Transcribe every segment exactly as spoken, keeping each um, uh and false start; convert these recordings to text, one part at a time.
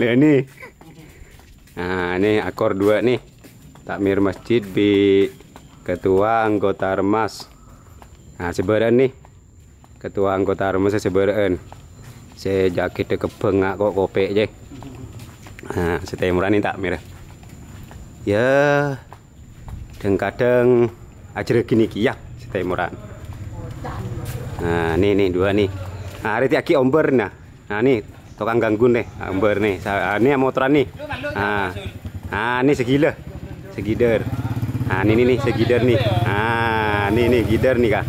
Ini. Nah, ini akor dua nih. Takmir masjid bi ketua anggota remas. Nah, sè bârâ'ân nih. Ketua anggota remas sè bârâ'ân. Sè jhâ' ghi' kebbhâng nga' ko-, kopè' jè. Nah, sè tèmoran nih takmir. Ya, dhâng-kadhâng ajhârâghi nèkè ya, sè tèmoran. Nah, nih, nih, dua nih. Nah, arè tèyaghi ombâr, nah. Nah, nih, tokang ganggu nih, ombâr nih. Sa-, ah, nih, motoran nih. Nah, nah, nih, sè ghilâ. Sè ghidâr. Nah, nih, nih, nih, sè ghidâr nih. Nah, nih, nih, ghidâr nih, Kak.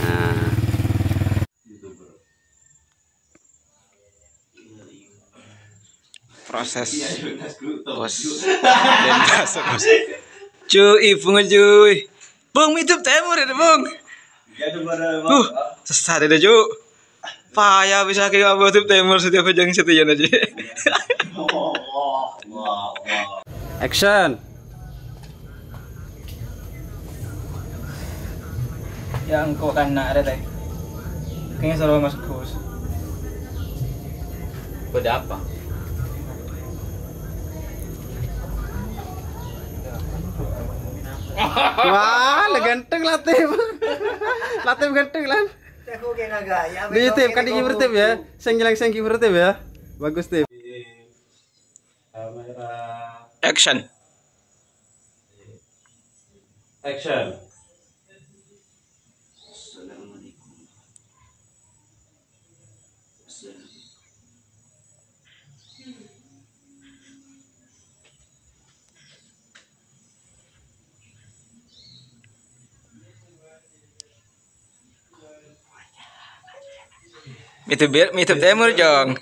Nah. Proses. Bos. Dentas, bos. Cuy, bunga cuy. Bung, mèdhep tèmor ya, Bung. Uh, sesat ya, Cuk. Payah bisa ke abah tuh tèmor setiap jang setiap aja. Action. Ya, engko' kan na' arè, tè. Kayaknya soro Mas Gus. Bâdâ apa? Wah, lah ganteng lah, Tip. Lah, Tip ganteng lah. Aku kena gaya, Di, Tip, kan iki bertip ya. Sing nyelang sing iki bertip ya. Bagus, Tip. Kamera. Action. Action. Assalamualaikum. Assalamualaikum. Mèdhep, mèdhep tèmor, Cong.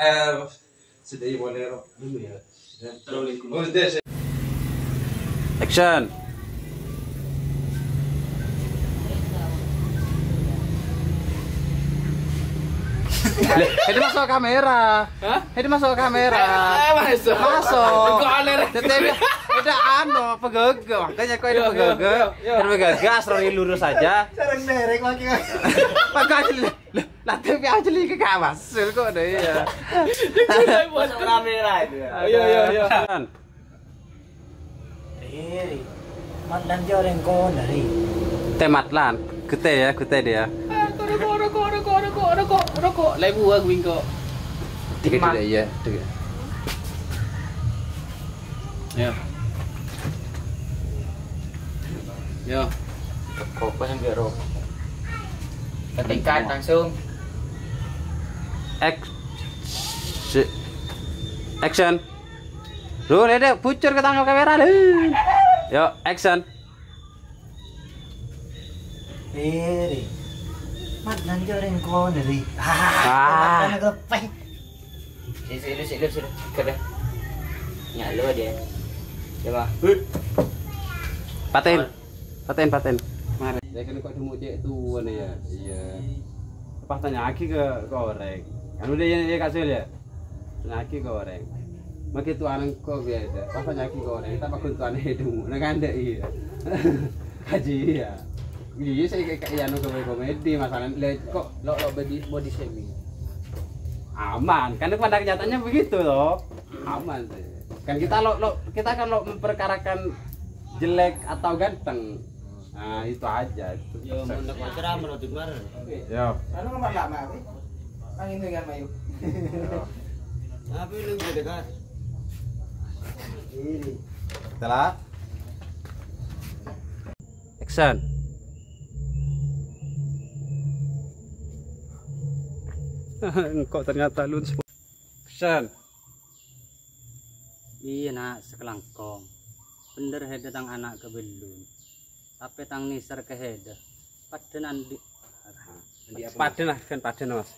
Eh, sedih boleh, Ro. Dulu ya. Action. Leh, ini masuk kamera. Hah? Ini masuk kamera. Eh, masuk. Masuk. Kok aneh? Tetep ya. Udah anu, pegaga. Makanya kok ini Yo, yo, pegaga. yo, yo. Kan pegaga, asrori lurus aja. Sareng derek lagi. Pakai aja, leh. Lah, lah, tapi aja lagi ke kawas. Kok ada ya. Masuk kamera itu ya. Ayo, ayo, ayo. Ri, ri. Matlan ki orèng kono, Ri. Tè matlan, gutè ya, gutè dia. Ah, rokok, rokok, rokok, rokok, rokok, rokok. Lèbu aku bingko. Dikit, dikit, iya, dikit. Ya. Ya. Rokok apa sampai rokok? Ketingkat langsung. Act-, si-, action. Lu, Dede, bucur ke tanggal kamera, lu. Yo, action. Eh, Ri. Mat, nanti orang kono, Ri. Ah. Mana kelepeh? Sini, sini, sini, sini. Kerja. Nyak lu dia. Coba. Paten. Paten, paten. Mari. Dia kan kok cuma cek tuan ya. Iya. Pas tanya lagi ke, ke orang. Kan udah ya, ya, Kak Sul ya? Nyaki goreng. Mangkèn tu'ana engko' biyasa. Pas nyaki goreng, ta' paghun tu'ana èdhung. Nang kandhâ, iyâ. Kaji, iyâ. Iyâ, sè kayak anu komedi, masalah, lè, kok lo, lo body, body shaming? Aman, kan pada kenyataannya begitu, loh. Aman sih. Kan kita lo, lo, kita kan lo memperkarakan jelek atau ganteng. Nah, itu aja. Itu Yo, sukses. Mun nek wawancara menurut Umar. Yo. Anu nomor lama, Wi. Nang ini kan, Mayu. Yo. Tapi lu gede kan? Ini. Telat. Action. Engko' ternyata lu. Action. Iyâ, Na', sakalangkong. Bhender hèdhâ tang ana' ka bellun. Tapè tang nèser ka hèdhâ. Paddhân andi'. Andi' apa, Mas? Paddhân lah, kan paddhân, Mas.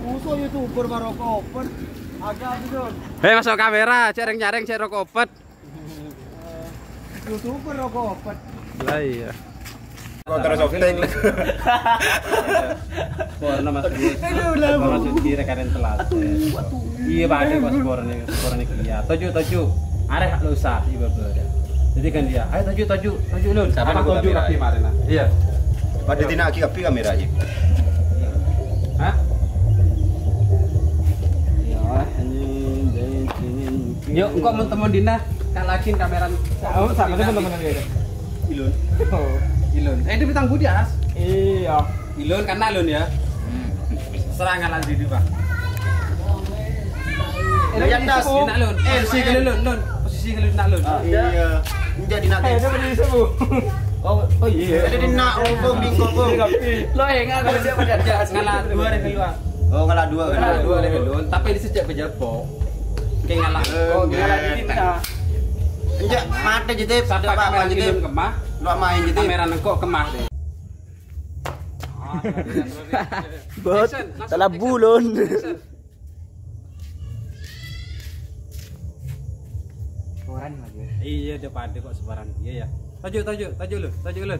Musuh YouTuber baru koper. Agak abis, Don. Hei, masuk kamera, cèrèng-nyarèng, cèrèng kopet. YouTuber roko opet. Lah iya. Kotor softtek. Warna Mas Gus. Aduh, lah. Warna suci rek karen telat. Iya, Pak, ada kok spornya, spornya iya. Toju, toju. Areh lo usah, iya, Bapak. Jadi kan dia, "Ayo toju, toju, toju, Lun." Siapa Apa toju? Toju lagi kemarin, nah? Iya. Pada tina aki api kamera aja. Hah? Ya, ini, ini, ini. Yuk, engko' mon temo dina, kak lagi kameran. Oh, sama teman-teman ya. Ilun. Oh, Ilun. Eh, itu bintang budi, As. Iya. Ilun kan Alun ya. Serangan lanjut, Pak. Yang das. Nak Lun. Eh, si Lun, Lun. Posisi Lun, nak Lun. Ah, iya. Jadi nak. Eh, dia berdiri semua. Oh, oh iya. Jadi nak, oh, bingko, bingko. Lo, eh, nggak ada siapa dia. Ngalah dua hari keluar. Oh, ngalah dua kan? Ngalah dua hari keluar. Tapi ini sejak pejapo. Kayak ngalah. Oh, ngalah di sini. Enjak mate jete, coba apa jete? Kemah. Lu main jete. Kamera nengko kemah deh. Bot, action, langsung salah action. Bulon. Action. Koran lagi. Iya, dia pada kok sebaran. Iya, ya. Tajuk, tajuk, tajuk lu, tajuk lu.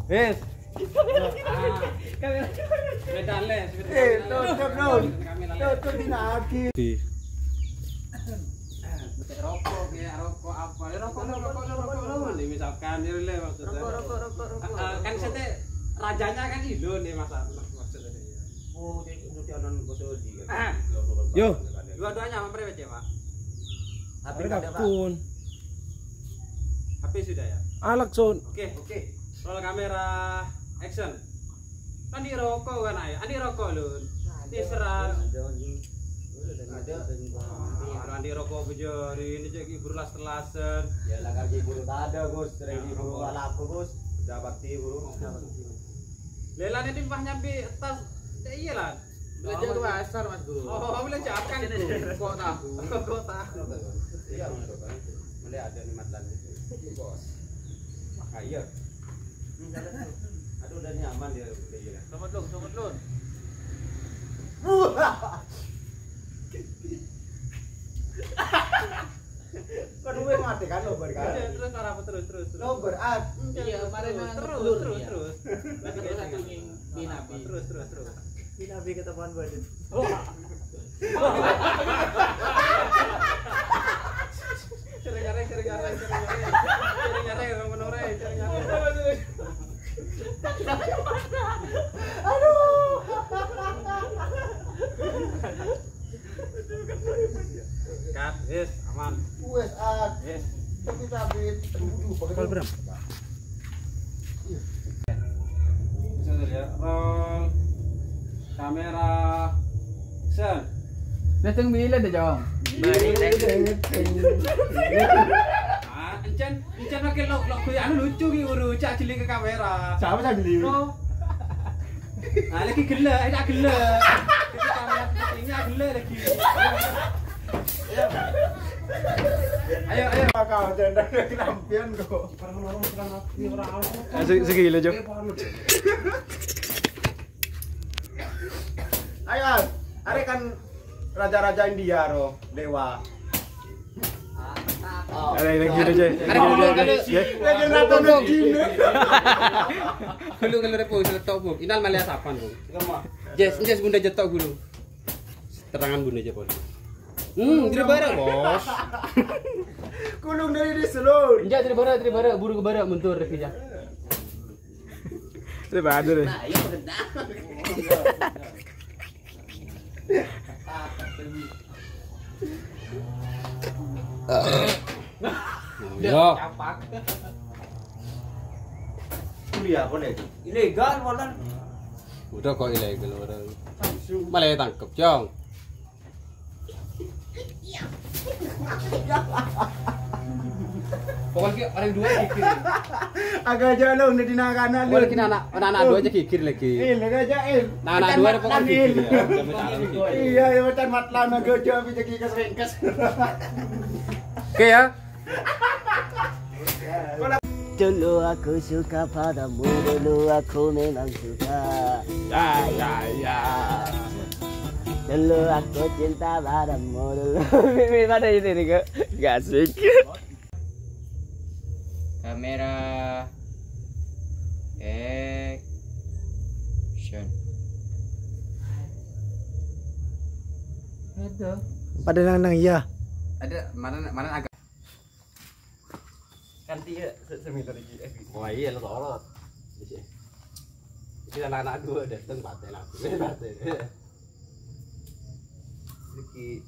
Wes. Kamera. Beda les, beda Eh, les. Tutup, Lun. Kamera les. Tutup di nagi. Di. Cek rokok, kayak rokok apa? Ya, rokok, rokok, rokok, rokok, rokok. Ini misalkan, ini le, maksudnya. Rokok, rokok, rokok, rokok. Ah, ah, kan saya teh rajanya kan Ilun nih, Mas, maksudnya. Oh, dia udah di anon bos di. Ah. Yo. Dua-duanya apa, Pak? H P ada, Pak? Kun. H P sudah ya? Alak, Son. Oke, oke. Roll kamera, action. Kan di rokok kan, ayo. Andi rokok, Lun. Terserah. Ada. Ah, andi rokok bejari ini cek buru las-telasan. Ya, lah, kan buru tak ada, Gus. Sering buru apa, Gus? Udah bakti, buru. Lela ini timpah nyambi tas. Cek iya, Lan. Belanja ke pasar, Mas Gus. Oh, belanja apa kan, Gus? Kok tahu? Kok tahu? Iya, Mas Gus. Mulai ada nikmat lan itu. Bos. Makanya. Aduh, udah nyaman dia, udah gila. Selamat, Lun, selamat, Lun. Kan gue mati kan, lo berkali. Iya, terus arah apa? Terus, terus, terus. Lo berat. Iya, kemarin terus, terus, terus. Berarti kita satu nih, di Nabi. Terus, terus, terus. Di Nabi ketahuan gue aja. Oh. Sering-sering, sering-sering, sering-sering. Sering-sering, orang menore, sering-sering. Aduh. Cut, wis, aman. Wes, ah. Wis. Tapi, tapi, aduh, aduh, pakai Kol dulu. Berapa? Bisa lihat. Roll. Kamera. Action. Dateng bila deh, Jong? Ah, encen, encen pakai lo, lo, gue anu lucu gitu, buru, cak jeli ke kamera. Siapa cak jeli? Lo. Ah, lagi gila, eh, cak gila. Itu kamera pentingnya gila lagi. Ayo, ayo. Bakal janda lagi lampion kok. Ah, se-, segila, Jo. Ayo, Al. Are kan raja-raja India, ro, dewa. Are lagi aja. Are dulu, dulu. Ya. Lagi rata Dong. Dulu kalau repot, seletok, Bu. Inal malah sapan, Bu. Lemah. Yes, yes, Bunda jetok dulu. Terangan Bunda aja, Pon. Hmm, dari barat, Bos. Kulung dari di selur. Enggak, dari barat, dari barat, buru ke barat, mundur, Rek, ya. Dari barat, deh. Nah, iya, benar. Yo. Kuliah apa nih? Ilegal, Walan. Udah kok ilegal orang. Malah tangkep, Jong. Pokoknya orang dua kikir. Agak aja lo, udah dinakan lo. Pokoknya kena anak, anak, anak dua aja kikir lagi. Eh, lagi aja, eh. Nah, anak dua ada pokoknya kikir ya. Iya, ya, macam matlan, agak aja, bisa kikir serengkes. Oke ya. Dulu aku suka padamu, dulu aku memang suka. Ya, ya, ya. Dulu aku cinta padamu dulu. Mimpi pada ini nih, kok. Gak asik. Kamera action. Ada. Pada nang-nang, iya. Ada, mana, mana agak kan dia se-, seminar iki, eh. Wah, iya, lo kolot. Iki anak-anak dua dateng, paten aku. Paten. Lagi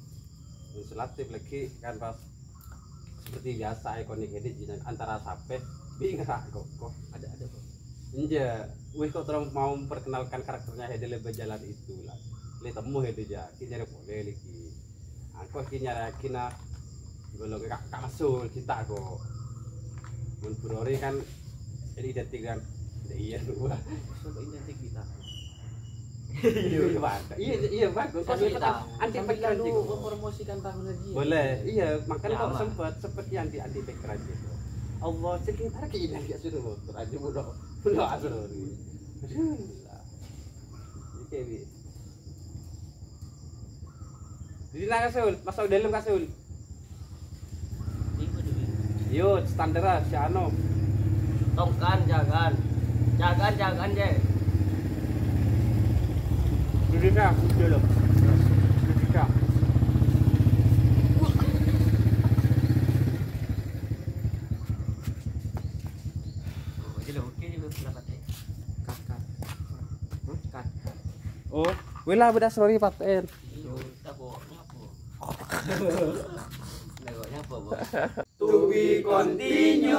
legislatif lagi kan pas seperti biasa, ya, konik edit jeneng antara sape, bingung kok, kok ada, ada kok. Enja, wis kok terus mau memperkenalkan karakternya Hedi lebih jalan itu lah. Le temu Hedi ja, ki nyari boleh lagi. Aku ki nyari aki na, belum ka, ka Masul kita kok. Mun Burori kan jadi identik kan. Iya, lu. Masul kok identik kita. Iya, iya, bagus. Iya, iya, bagus. Kan kita anti pikiran lu gitu. Mempromosikan tahun lagi. Boleh, iya, makanya kok sempet, sempet ya anti, anti pikiran gitu. Allah, sekitar keinginan ya sudah motor aja, mudah, mudah asal. Aduh, lah. Oke, Bi. Di sini, Kasul, masuk dalam, Kasul. Yo, standar lah, si Ano. Tongkan, jangan. Jangan, jangan, je. Duduk dah, duduk. Duduk dah. Oke, oke, juga pendapat, ya. Cut, cut. Hmm? Cut, cut. Oh, wela beda sorry paten. Iya, kita bawa nyapu. Nah, bawa nyapu, bawa. To be continue.